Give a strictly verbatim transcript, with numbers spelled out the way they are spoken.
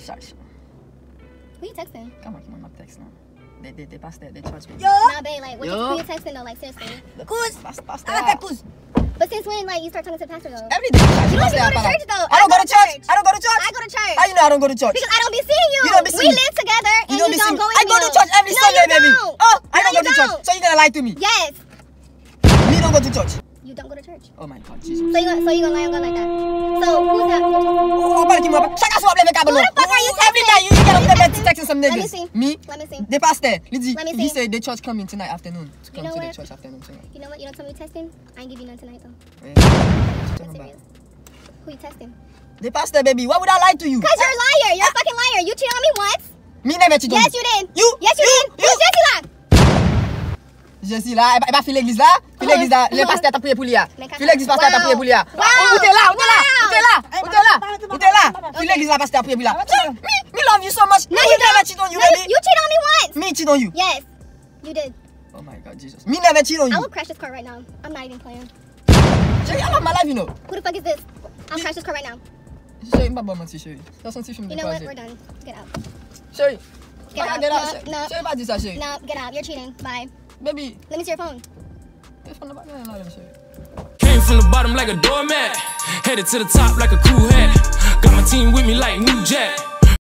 Chaj. Who you texting? Kòman ki moun m ap text la? De, de, de pastè, de church, baby. Yo. Nah, babe, like, what you, Yo. who you texting though? Like, seriously. Kouz. Pas-, pastè. Arrête, kouz. But since when, like, you start talking to the pastor though? Every day. You don't even go to Pastè. church though. I don't go to church. I don't go to church. I go to church. How you know I don't go to church? Because I don't be seeing you. You don't be seeing We me. live together and You you, don't be don't seeing go me. with I go me to though. church every No, Sunday, you baby. Don't. Oh, I No, don't go you to church. don't. So you gonna lie to me? Yes. Me don't go to church. You don't go to church. Oh my God, Jesus. So you gonna so you gonna lie on God like that? So who's that? Ou pa ki mwen. Chak aswè w ap leve kabann Who ou. the fuck are you texting? Every day you get up there to texting some Let me niggas. see. Me? Let me see. De pastè. Li di, Let me he see. Said the church coming tonight afternoon to You come know to the what? Church afternoon tonight. You know what? You don't tell me texting. I ain't give you none tonight though. Eh, I'm tell me serious. Who you texting? The pastor, baby. Why would I lie to you? Cause you're a liar. You're a fucking liar. You cheated on me once. Me never cheat on Yes, you. you did. You, Yes, you you, did. Who's Jesse lie? Jesse la, e pa, e pa fi legliz la. Fi legliz la, le pastè t ap priye pou li a. Fi legliz pastè t ap priye pou li a. Wow. Ou te la, ou te la, ou te la, Wow. ou te la, ou te la. Fi legliz la pastè ap priye pou li a. Me, me love you so much. No, Me you never don't. Cheat on you, No, you, baby. you cheated on me once. Me cheat on you. Yes, you did. Oh my God, Jesus. Me never cheat on I you. Will crash this car right now. I'm not even playing. Cheri, I love my life, you know. Who the fuck is this? I'll crash this car right now. Cheri, m pa ba manti, cheri. Sa se yon ti fim de You know what? kraze. We're done. Get out. Cheri, Get pa out. gen la, No, cheri. No, Cheri, pa di sa, cheri. No, get out. You're cheating. Bye. Baby, Let me see your phone. telefòn nan pa gen la, cheri. Came from the bottom like a doormat. Headed to the top like a cool hat. Got my team with me like New Jack.